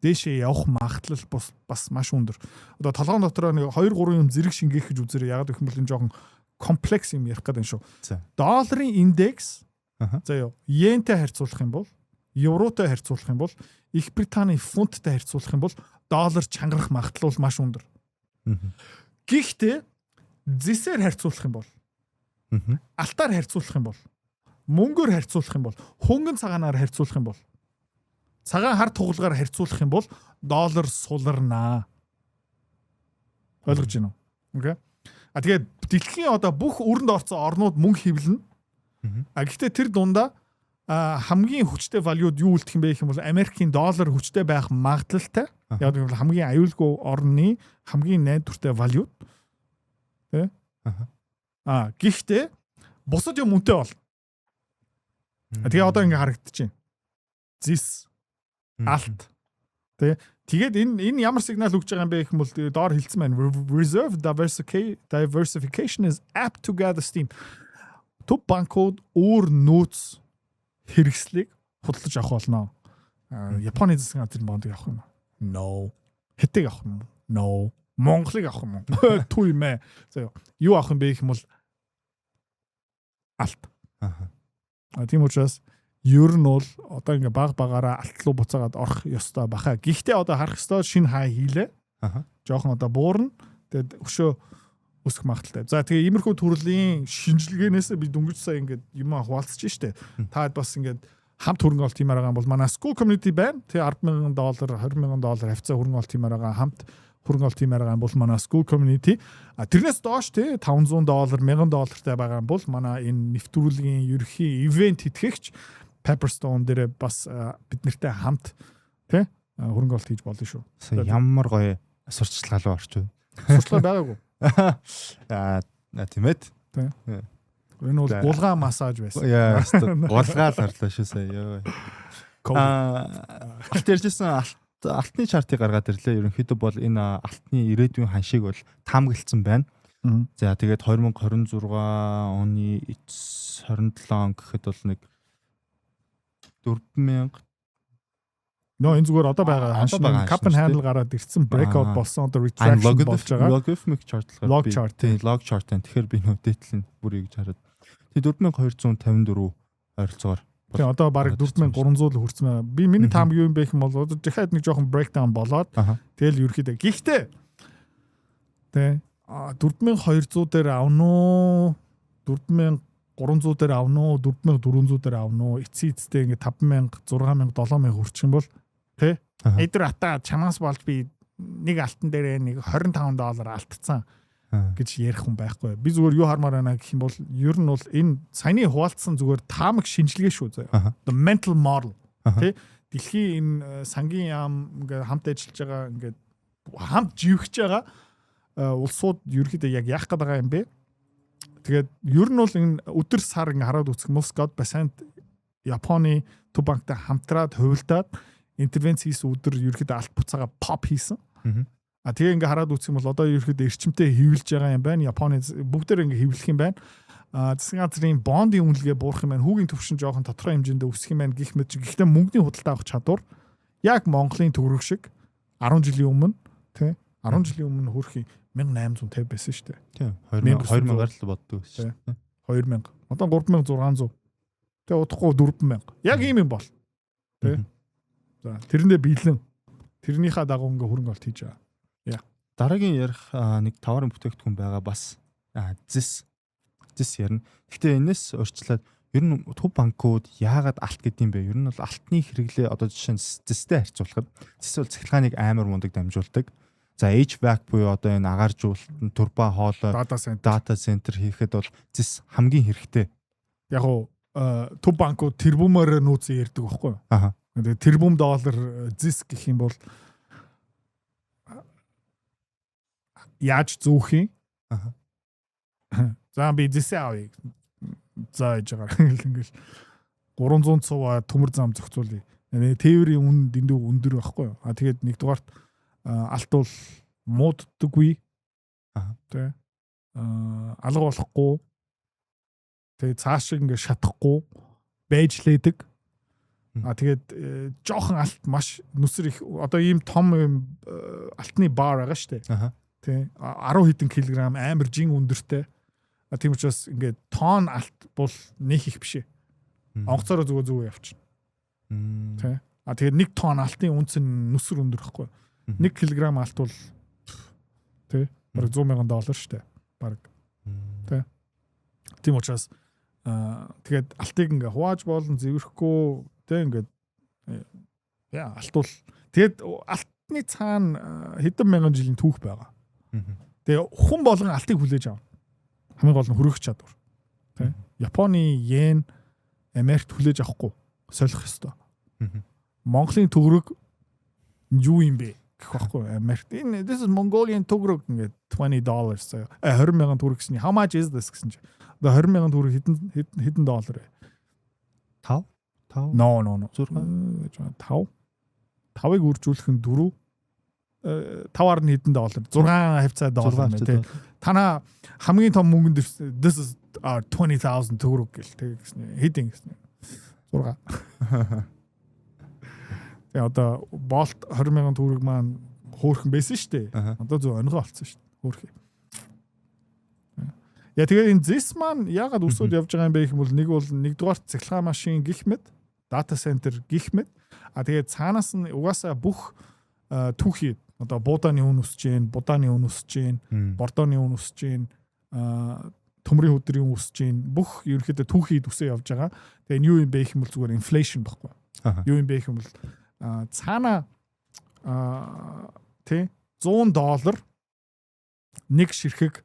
Дээшээ явах магадлал бас маш өндөр. Одоо толгоон дотроо нэг 2 3 юм зэрэг шингээх гэж үзээрэй. Яг гэх юм бол энэ жоохон комплекс юм ярих гэдэг юм шүү. Долларын индекс заяа йентэй харьцуулах юм бол, евротой харьцуулах юм бол, Их Британий фунттай харьцуулах юм бол доллар чангарах магадлал бол маш өндөр. Гэхдээ зэсээр харьцуулах юм бол, алтаар харьцуулах юм бол, мөнгөөр харьцуулах юм бол, хөнгөн цагаанаар харьцуулах юм бол, цагаан хар тугалгаар харьцуулах юм бол доллар суларнаа. Ойлгож байна уу? Okay. А тэгээд дэлхийн одоо бүх өрөнд орсон орнууд мөнгө хэвлэнэ. А гэхдээ тэр дундаа хамгийн хүчтэй валют юу үлдэх юм бэ гэх юм бол Америкийн доллар хүчтэй байх магадлалтай. Яг гэвэл хамгийн аюулгүй орны хамгийн найдвартай валют. Тэ? А гэхдээ бусад юм үнэтэй бол. Тэгээ одоо ингээ харагдчихэв. Зис, алт. Тэ? Тэгээд энэ ямар сигнал өгч байгаа юм бэ гэх юм бол доор хэлсэн байна. Reserve diversification is apt to gather steam. Төв банкуд өөр нөөц хэрэгслийг худалдаж авах болно. Японы засгийн газрын бондыг авах юм уу? No. Хятадыг авах юм уу? No. Монголыг авах юм уу? Түу юм ээ. За, юу авах юм бэ гэх юм бол алт. Тийм учраас ер нь бол одоо ингээ баг багаараа алт руу буцаагаад орох ёстой баха. Гэхдээ одоо харах ёстой, шинэ хай хийлээ. Жохон одоо буурна. Тэгээд өшөө өсөх магадлалтай. За, тэгээ иймэрхүү төрлийн шинжилгээнээс би дөнгөж сая ингээд юм хуваалцаж штэ. Та бас ингээд хамт хөрөнгө оруулалт хиймээр байгаа бол манай Skool community байна. Тэгээ 10,000 доллар, 20,000 доллар хавцаа хөрөнгө оруулалт хиймээр байгаа, хамт хөрөнгө оруулалт хиймээр байгаа бол манай Skool community. А тэрнээс доош те 500 доллар, 1000 доллартай байгаа бол манай энэ нэвтрүүлгийн ерөнхий event тэтгэгч Pepperstone дээр бас бид нартай хамт те хөрөнгө оруулалт хийж болно шүү. Ямар гоё сурталчилгаа руу орчих. Сурталчилгаа байгаагүй. Аа, тийм ээ. Энэ бол гулгаа массаж байсан. Яа, гулгаа л орлоо шүү сая. Йоо. Аа, алт ярьжсэн, алтны chart ыг гаргаад ирлээ. Ерөнхийдөө бол энэ алтны ирээдүйн ханшийг бол таамаглалцсан байна. За, тэгээд 2026 оны эц, 27 он гэхэд бол нэг 4000. Нөө, энэ зүгээр одоо байгаа ханш cup and handle гараад ирсэн, breakout болсон, одоо retraction болж байгаа. Logarithmic chart болохоор log chart. Тийм, log chart байна. Тэгэхээр би нөө дээтэл нь бүр ингэж хараад. Тэгээ 4254 ойролцоогоор. Тийм, одоо бараг 4300 л хүрсэн байна. Би миний таамаг юу юм бэ гэх юм бол одоо дахиад нэг жоохон breakdown болоод тэгэл ерөөхдөө, гэхдээ тэ 4200 дээр авна уу, 4300 дээр авна уу, 4400 дээр авна уу, эцсийн эцтэй ингээ 5000, 6000, 7000 хүрчих юм бол тэ эдгээр ата чамаас болж би нэг алтан дээрээ нэг 25 доллар алдцсан. гэж ярих хүн байхгүй. Би зүгээр юу хармаар байна гэх юм бол ер нь бол энэ саяны хуваалцсан зүгээр таамаг шинжилгээ шүү заяа. The mental model, тий, дэлхийн энэ сангийн яам ингээд хамт ажиллаж байгаа, ингээд хамт живхэж байгаа улсууд ерөөхдөө яг яах гээд байгаа юм бэ? Тэгээд ер нь бол энэ өдөр сар ингээ хараад үзэх юм бол Scott Bessent Японы төв банктай хамтраад хувилдаад интервенц хийсэн өдөр ерөөхдөө алт буцаага pop хийсэн. А тэгээ ингээ хараад үзэх юм бол одоо ерөөхдөө эрчимтэй хэвлэж байгаа юм байна. Японы бүгдээр ингээ хэвлэх юм байна. А засгийн газрын бондын үнэлгээ буурах юм байна. Хүүгийн түвшин жоохон тодорхой хэмжээнд өсөх юм байна гэх мэт. Гэхдээ мөнгөний худалдаа авах чадвар яг Монголын төгрөг шиг 10 жилийн өмнө, тий, 10 жилийн өмнө хөрхийн 1850 байсан шүү дээ. Тийм, 2000 2000-аар л боддог байсан шүү дээ. 2000. Одоо 3600. Тэгээ удахгүй 4000. Яг ийм юм бол. Тий. За, тэрэндээ биелэн. Тэрнийхээ дагуу ингээ хөрөнгө олт хийж байгаа. Яа. Дараагийн ярих нэг товарын бүтээгдэхүүн байгаа, бас зэс. Зэс ярина. Гэхдээ энэс урьдчилаад ер нь төв банкуд яагаад алт гэдэг юм бэ? Ер нь бол алтны хэрэглээ, одоо жишээ нь зэстэй харьцуулахад зэс бол цахилгааныг амар мундаг дамжуулдаг. За, HVAC буюу одоо энэ агааржуулалт, турбайн хоолой, data center, data center хийхэд бол зэс хамгийн хэрэгтэй. Яг уу төв банкуд тэрбумаар нөөцөө ярьдаг байхгүй юу? Аа. Тэгээ тэрбум доллар зэс гэх юм бол яаж зөөх юм? Аа. За, би зэсээ авъя. За, яж байгаа ингээл 300 цуваа төмөр зам зохицуулъя. Тээврийн үн дэндүү өндөр байхгүй юу? А тэгээд нэгдүгээрт алт бол мууддаггүй. Тэ. Алга болохгүй. Тэгээ цааш ингээ шатахгүй байж лээдэг. А тэгээд жоохон алт маш нүсэр их, одоо ийм том юм алтны бар байгаа шүү дээ. Тэ, 10 хэдэн килограмм, амар жин өндөртэй. А тийм учраас ингээд тонн алт бол нэх их биш ээ. Онгоцоороо зүгөө зүгөө явчихна. Тэ. А тэгээд 1 тонн алтын үнц нь нүсэр өндөр байхгүй. 1 кг алт бол, тий, бараг 100 мянган доллар шүү дээ. Бараг. Тий. Тийм учраас тэгээд алтыг ингээ хувааж болно, зэвэрхгүй, тий, ингээд яа, алт бол тэгээд алтны цаана хэдэн мянган жилийн түүх байгаа. Тэгээ хүн болгон алтыг хүлээж авна. Хамгийн гол нь хөрөх чадвар. Тий. Японы йен Америкт хүлээж авахгүй, солих ёстой. Монголын төгрөг юу юм бэ гэх байхгүй Америкт. Энэ "This is Mongolian төгрөг" ингээд $20, 20 мянган төгрөг гэсэн. "How much is this?" гэсэн чи. Одоо 20 мянган төгрөг хэдэн хэдэн хэдэн доллар вэ? 5 5. No. 6. 5. 5-ыг үржүүлэх нь 4, 5 ар нь хэдэн доллар? 6 хавцаа доллар мэ, тий. Танаа хамгийн том мөнгөнд "This is our 20,000 төгрөг" гэл тэг гэсэн. Хэдэн гэсэн. 6. Тэгээ одоо болт 20 мянган төгрөг маань хөөрхөн байсан шүү дээ. Одоо зөв онгоо олцсон шүү дээ. Хөөрхөн. Я, тэгээ энэ зэс маань яагаад өсөд явж байгаа юм бэ гэх юм бол нэг бол нэгдүгээр цахилгаан машин гих мэт, data center гих мэт. А тэгээ цаанаас нь угаасаа бүх түүхий, одоо буудааны үн өсөж гин, будааны үн өсөж гин, бордооны үн өсөж гин, төмрийн хөдрийн өсөж гин, бүх ерөнхийдөө түүхийд өсөө явж байгаа. Тэгээ энэ юу юм бэ гэх юм бол зүгээр inflation баггүй. Юу юм бэ гэх юм бол цаана тий, 100 доллар нэг ширхэг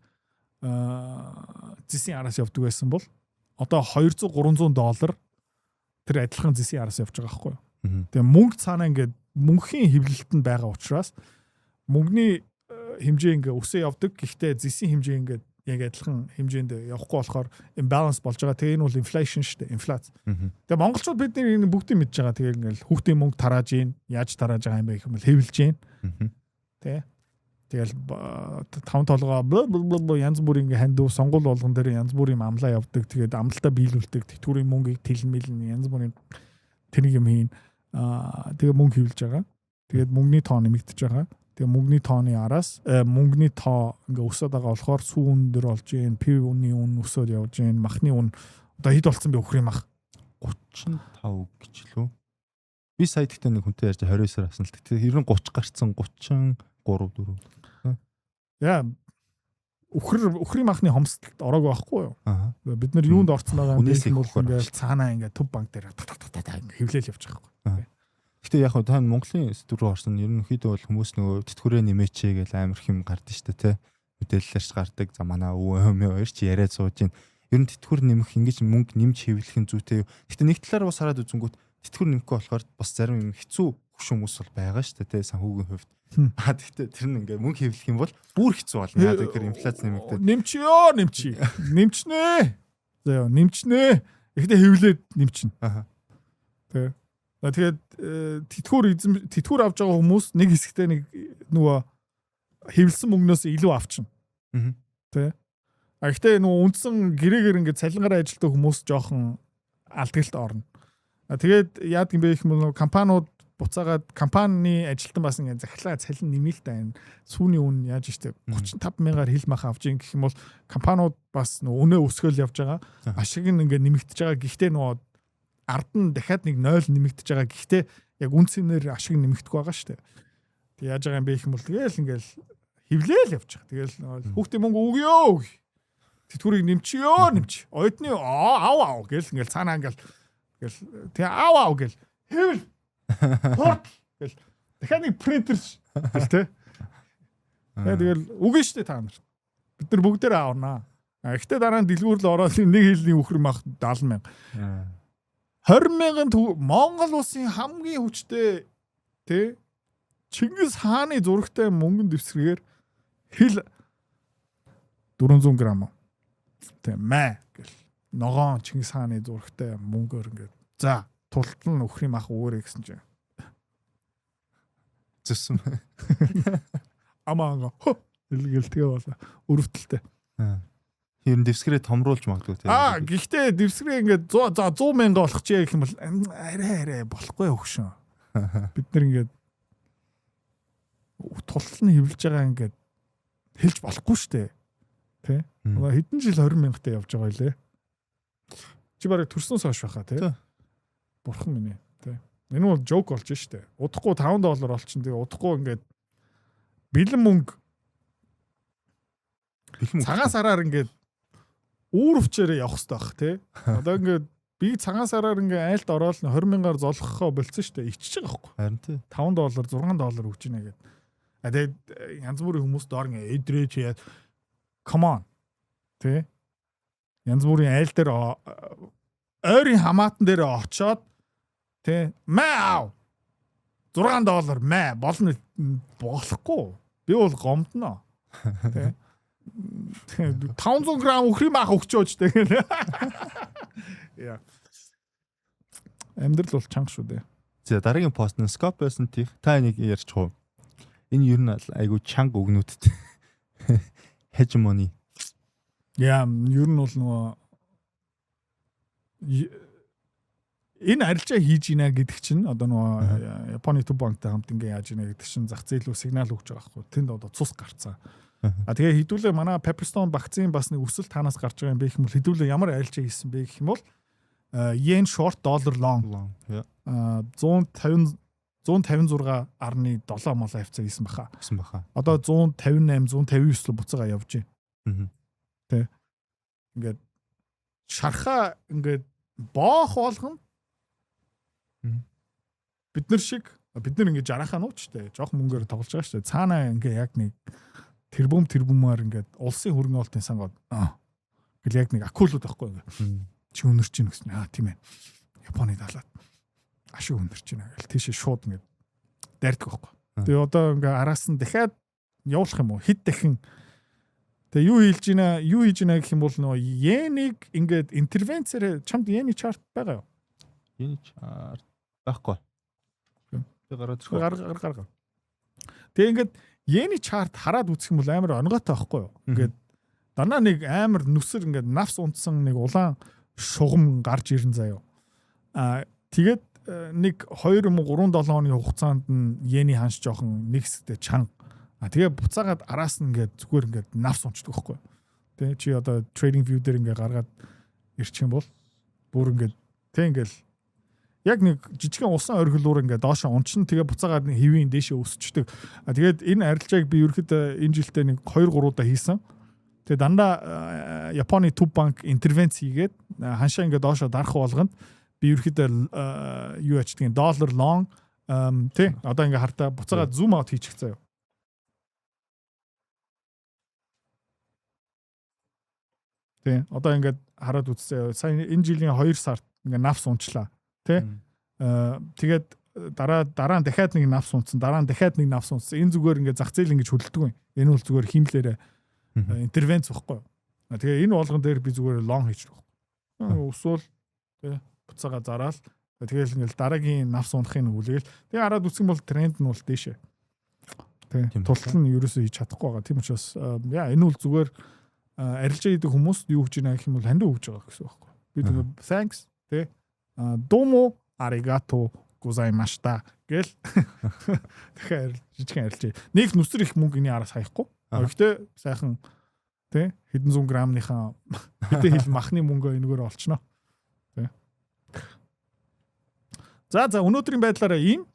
зэсийн араас явдаг байсан бол одоо 200 300 доллар тэр адилхан зэсийн араас явж байгаа байхгүй юу. Тэгээ мөнгө цаанаа ингээд мөнхийн хэвлэлт нь байгаа учраас мөнгөний хэмжээ ингээ өсөө явдаг. Гэхдээ зэсийн хэмжээ ингээд яг адилхан хэмжээнд явахгүй болохоор imbalance болж байгаа. Тэгээ энэ бол inflation шүү дээ. Инфляц. Тэгээ монголчууд бидний энэ бүгдийг мэдж байгаа. Тэгээ ингээл хүүхдийн мөнгө тарааж ийн. Яаж тарааж байгаа юм бэ гэх юм бол хэвлэж ийн. Тэ. Тэгэл таван толгой бла янз бүрийн ингээ хандив сонгуул болгон дээр янз бүрийн амлаа явдаг. Тэгээд амлалтаа биелүүлдэг. Тэтгэврийн мөнгийг тэлмэлнэ, янз бүрийн тэрэг юм хийн. Аа, тэгээ мөнгө хэвлэж байгаа. Тэгээд мөнгөний тоо нэмэгдэж байгаа. Тэгээ мөнгөний тооны араас мөнгөний тоо ингээ өсөд байгаа болохоор сүү өндөр болж гин, пив үнийн үн өсөд явж гин, махны үн одоо хэд болцсон бэ, үхрийн мах? 35 гэж лүү. Би сая тэгтээ нэг хүнтэй ярьж 29-аар авсан л. Тэгээ ер нь 30 гарцсан, 33 4. Яа, үхрийн махны хомсдолд ороог байхгүй юу? Бид нар юунд орцсон байгаа юм бэ бол ингээл цаанаа ингээ төв банк дээр та та та та ингээ хэвлээл явж байгаа байхгүй. Гэтэ яг хөө та Монголын сэдв рүү орсон. Ерөнхийдөө бол хүмүүс нөгөө тэтгэврээ нэмээч гэж амар хэм гардаг шүү дээ, тэ. Мэдээлэлэрч гардаг. За, манай өвөө хэмээ хоёр ч яриад сууж байна. Ер нь тэтгэвэр нэмэх, ингэж мөнгө нэмж хэвлэх нь зүйтэй юу? Гэхдээ нэг талаар бас хараад үзэнгүүт тэтгэвэр нэмэхгүй болохоор бас зарим юм хэцүү хөшин хүмүүс бол байгаа шүү дээ, санхүүгийн хувьд. А тэгтээ тэр нь ингээ мөнгө хэвлэх юм бол бүр хэцүү болно. Яа гэхээр инфляц нэмэгдээд. Нэмчиё, нэмчи. Нэмчнэ. За ёо, нэмчнэ. Ихтэй хэвлээд нэмчнэ. Тэ. Тэгээд тэтгэвэр эзэм тэтгэвэр авч байгаа хүмүүс нэг хэсэгтээ нэг нөгөө хэвлсэн мөнгнөөс илүү авчна. Тэ. А гэхдээ нөгөө үндсэн гэрээгээр ингээд цалингаараа ажилладаг хүмүүс жоохон алдагт орно. А тэгээд яадаг юм бэ гэх юм бол компаниуд буцаагаад компанийн ажилтан бас ингээд захлаа цалин нэмээ л да, энэ сүүний үн яаж штэ 35 мянгаар хил мах авч ин гэх юм бол компаниуд бас нөгөө үнэ өсгөөл явж байгаа. Ашиг нь ингээд нэмэгдэж байгаа. Гэхдээ нөгөө ард нь дахиад нэг 0 нэмэгдэж байгаа. Гэхдээ яг үн цэнээр ашиг нэмэгдэхгүй байгаа штэ. Тэг яаж байгаа юм бэ гэх юм бол тэгэл ингээл хевлээл явж байгаа. Тэгэл хүүхдийн мөнгө өгөө. Тэтгэврийг нэмчиё, нэмч. Оюутны ав ав гэл ингээл цаанаа ингээл гэл тэгээ ав ав гэл хэвл хурд гэл дахиад нэг принтер гэл тэ. Тэгэл үгүй штэ та нар. Бид нар бүгдээр аавнаа. А ихтэй дараа нь дэлгүүр л ороод нэг хилийн үхэр мах 70 мянга. 20 мянган Монгол улсын хамгийн хүчтэй тэ Чингис хааны зурагтай мөнгөн дэвсгэрээр хил 400 г. Тэ мэ гэл ногоон Чингис хааны зурагтай мөнгөөр ингээд за тултал нь үхрийн мах өгөөрэй гэсэн чинь зүссэн. Амаа гэл тэгээ болоо өрөвдөлтэй. Ер нь дэвсгэрээ томруулж магадгүй тийм. Аа, гэхдээ дэвсгэрээ ингээд 100, за 100 мянга болгочихъя гэх юм бол арай арай болохгүй хөгшин. Бид нар ингээд тултал нь хэвлэж байгаа, ингээд хэлж болохгүй шүү дээ. Тэ? Хэдэн жил 20 мянгтай явж байгаа лээ. Чи бараг төрснөөс хойш байхаа тий. Бурхан минь ээ. Тэ. Энэ бол joke болж штэ. Удахгүй 5 доллар болчин, тэгээ удахгүй ингээд бэлэн мөнгө бэлэн цагаан сараар ингээд үүр өвчээрээ явах хэрэгтэй бах тий. Одоо ингээд би цагаан сараар ингээд айлд ороод 20 мянгаар золгохоо болцсон штэ. Ичиж байгаа байхгүй. Харин тий. 5 доллар, 6 доллар өгч ийнэ гэдэг. А тэгээд янз бүрийн хүмүүс доор ингээд эдрээч яа, come on. Тэ? Янз бүрийн айл дээр ойрын хамаатан дээр очоод тэ мэ ав 6 доллар мэ болно, болохгүй. Би бол гомдно. Тэ 500 г үхрийн мах өгчөөч тэгээ. Яа. Амьдрал бол чанга шүү дээ. За, дараагийн пост нь Scott Bessent-ийн, та энийг ярьчих уу? Энэ ер нь айгу чанга үгнүүдтэй. Hegemony. Яа, ер нь бол нөгөө энэ арилжаа хийж гинэ гэдэг чинь одоо нөгөө Японы төв банктай хамт ингээ яаж гинэ гэдэг чинь зах зээл рүү сигнал өгч байгаа байхгүй. Тэнд одоо цус гарцсан. А тэгээ хэдүүлээ манай Pepperstone багцын бас нэг өсөлт танаас гарч байгаа юм бэ гэх юм бол хэдүүлээ ямар арилжаа хийсэн бэ гэх юм бол yen short, dollar long. 150 156.7 молоо хавцаа хийсэн баха. Гэсэн баха. Одоо 158 159 рүү буцаага явж байна. Тэ. Ингээд шархаа ингээд боох болгоно бид нар шиг, бид нар ингээд жарахаа нууч штэ. Жоох мөнгөөр тоглож байгаа штэ. Цаанаа ингээ яг нэг тэрбум тэрбумаар ингээд улсын хөрөнгө оруулалтын сангууд гэл яг нэг акулууд байхгүй ингээ. Чи өнөрч ийн гэсэн. Аа, тийм ээ. Японы далаад ашиг өнөрч байна гэл тийшээ шууд ингээд дайрдаг байхгүй. Тэгээ одоо ингээ араас нь дахиад явуулах юм уу? Хэд дахин. Тэгээ юу хийж гинэ, юу хийж гинэ гэх юм бол нөгөө йенийг ингээд интервенцээр, чамд йений chart байгаа юу? Йений chart байхгүй. Би гараад ирэх. Гар гар гар. Тэгээ ингээд йений chart хараад үзэх юм бол амар онгойтой байхгүй юу? Ингээд дандаа нэг амар нүсэр ингээд навс унтсан нэг улаан шугам гарч ирэн заяо. А тэгээд нэг 2 юм уу 3 7 хоногийн хугацаанд нь йений ханш жоохон нэг хэсэгтээ чанга. А тэгээ буцаагаад араас нь ингээд зүгээр ингээд навс унчдаг байхгүй. Тэ чи одоо trading view дээр ингээд гаргаад ирчих юм бол бүр ингээд тэ ингээд яг нэг жижигхэн усан орхилуур ингээд доошо унчин, тэгээ буцаагаад хэвийн дээшээ өсчдөг. А тэгээд энэ арилжааг би ерөөхдөө энэ жилдээ нэг 2 3 удаа хийсэн. Тэгээ дандаа Японы төв банк интервенц хийгээд ханшаа ингээд доошо дарах болгонд би ерөөхдөө юу ячдгийг доллар long тий, одоо ингээ хартаа буцаагаад zoom out хийчих заяа. Тий. Одоо ингээд хараад үзсэн. Сая энэ жилийн 2 сард ингээд навс унчлаа. Тий. Тэгээд дараа дараа нь дахиад нэг навс унтсан, дараа нь дахиад нэг навс унтсан. Энэ зүгээр ингээд зах зээл ингэж хөдөлдөг юм. Энэ бол зүгээр хиймлээрээ интервенц байхгүй юу? Тэгээ энэ болгон дээр би зүгээр long хийчих байхгүй. Өсвөл, тий, буцаага зараал, тэгэл ингээл дараагийн навс унахыг хүлээл. Тэгээ хараад үзэх юм бол тренд нь бол дээшээ. Тий. Тултал нь ерөөсөө хийж чадахгүй байгаа. Тийм учраас яа, энэ бол зүгээр арилжаа хийдэг хүмүүст юу гэж байна гэх юм бол хандив өгж байгаа гэсэн үг байхгүй. Би тэгээ thanks, тий. どうもありがとうございましたгэл дахиад жижигхэн арилжээ. Нэг нүсэр их мөнгө энэний араас хаяхгүй. Гэхдээ сайхан, тий, хэдэн зуун грамныхаа хэдэн хил махны мөнгө энэгээр олчно. Тий. За, өнөөдрийн байдлаараа ийм.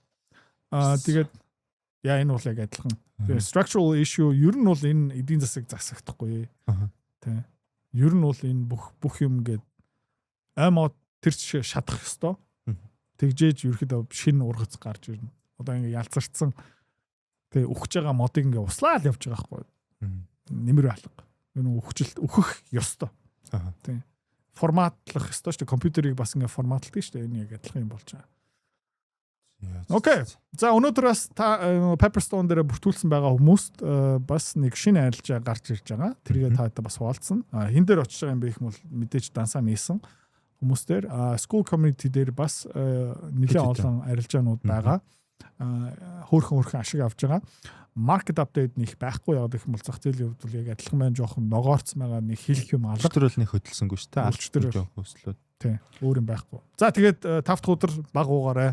Тэгээд яа, энэ бол яг адилхан. Тэгээ structural issue ер нь бол энэ эдийн засаг засагдахгүй. Тий. Ер нь бол энэ бүх юм гээд аймод тэр чигээр шатах ёстой. Тэгжээж ерөөхдөө шинэ ургац гарч ирнэ. Одоо ингээ ялцарцсан, тэгээ үхэж байгаа модыг ингээ услаал явж байгаа байхгүй. Нэмэр алга. Энэ үхжилт өөхөх ёстой. Тий. Форматлах ёстой шүү дээ. Компьютерийг бас ингээ форматладаг шүү дээ. Энэ яг адилхан юм болж байгаа. Okay. За, өнөөдөр бас та Pepperstone дээр бүртгүүлсэн байгаа хүмүүст бас нэг шинэ арилжаа гарч ирж байгаа. Тэргээ та бас хуваалцсан. Хин дээр очиж байгаа юм бэ гэх юм бол мэдээж дансаа нээсэн хүмүүс дээр, Skool community дээр бас нэлээд олон арилжаанууд байгаа. Хөөрхөн хөөрхөн ашиг авч байгаа. Market update нэх байхгүй, яваад гэх юм бол зах зээлийн хувьд бол яг адилхан байна, жоохон ногоорцсон байгаа, нэг хэлэх юм алга. Өчтөр бол нэг хөдөлсөнгөө шүү дээ. Өчтөр жоохон өслөө. Тий, өөр юм байхгүй. За, тэгээд тав дахь өдөр баг уугаарай.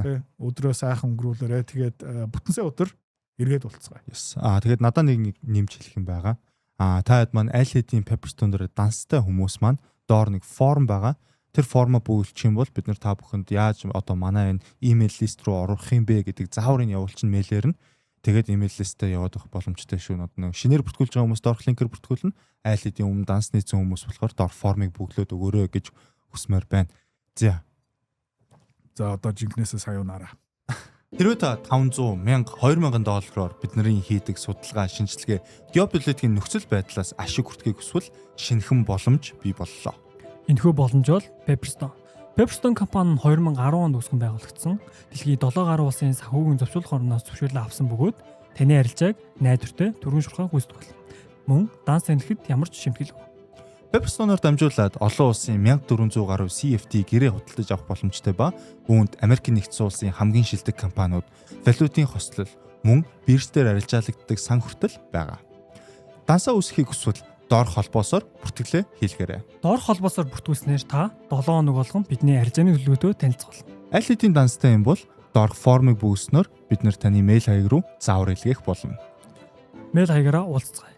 Тий, өдрөө сайхан өнгөрүүлээрэй. Тэгээд бүтэн сайн өдөр эргээд уулзгаая. Yes. Тэгээд надаа нэг нэмж хэлэх юм байгаа. Та хэд маань аль хэдийн Pepperstone дээр данстай хүмүүс маань доор нэг form байгаа. Тэр формоо бөглөчих юм бол бид нар та бүхэнд яаж одоо манай энэ email list руу орох юм бэ гэдэг зааврыг явуулчин мэйлээр нь. Тэгээд email list-ээ яваад авах боломжтой шүү. Нэг шинээр бүртгүүлж байгаа хүмүүс доорх линкээр бүртгүүлнэ. Айл хэдийн өмнө данс нийцсэн хүмүүс болохоор доор формыг бөглөөд өгөөрэй гэж хүсмээр байна. За. За, одоо жинкнээсээ саюунаараа. Хэрвээ та 500, 1000, 2000 доллараар бидний хийдэг судалгаа, шинжилгээ, геополитикийн нөхцөл байдлаас ашиг хүртэхийг хүсвэл шинэхэн боломж бий боллоо. Энэхүү боломж бол Pepperstone. Pepperstone компани нь 2010 онд үүсгэн байгуулагдсан. Дэлхийн 7 гаруй улсын санхүүгийн зохицуулах орноос зөвшөөрлөө авсан бөгөөд таны арилжааг найдвартай, түргэн шурхаа гүйцэтгэх болно. Мөн данс тэнэлэхэд ямар ч шимтгэл. Pepperstone-оор дамжуулаад олон улсын 1400 гаруй CFD гэрээ худалдаж авах боломжтой ба үүнд Америкийн нэгдсэн улсын хамгийн шилдэг компаниуд, валютын хослол, мөн бирж дээр арилжаалагддаг сан хүртэл байгаа. Дансаа үүсгэхийг хүсвэл доорх холбоосоор бүртгэлээ хийлгээрэй. Доорх холбоосоор бүртгүүлснээр та 7 хоног болгон бидний арилжааны төлөвлөгөөтэй танилцах болно. Аль хэдийн данстай юм бол доорх формыг бөглөснөөр бид нар таны мэйл хаяг руу заавар илгээх болно. Мэйл хаягаараа уулзцгаая.